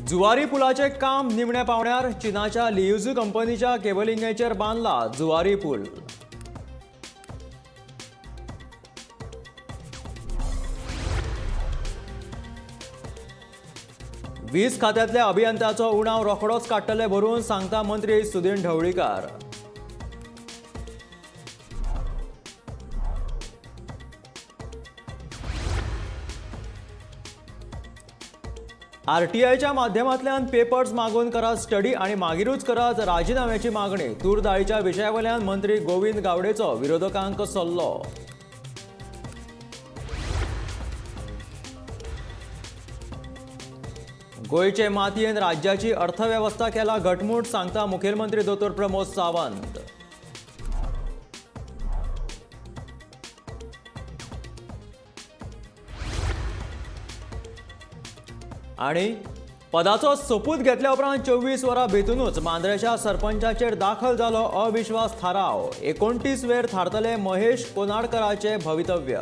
जुवारी पुलाचें काम निमण्या पावण्यार. चीनाच्या लियुझू कंपनीच्या केबलिंगेचेर बांदला जुवारी पूल. वीज खात्यांतल्या अभियंत्याचो उणाव रोखडोच काडटले भरून, सांगता मंत्री सुदिन ढवळीकार. आरटीआयच्या माध्यमांतल्यान पेपर्स मागून करात स्टडी आनी मागीरूच करात राजिनाम्याची मागणी. तूर दाळीच्या विशयावेल्यान मंत्री गोविंद गावडेचो विरोधकांक सल्लो. गोंयचे मातयेन राज्याची अर्थवेवस्था केला घटमूट, सांगता मुखेलमंत्री दोतोर प्रमोद सावंत. आणि पदाचो सोपूत घेतल्या उपरांत 24 वरां भितूनच मांद्रेच्या सरपंचाचेर दाखल जालो अविश्वास थाराव. 29 वेर थारतले महेश कोनाडकराचे भवितव्य.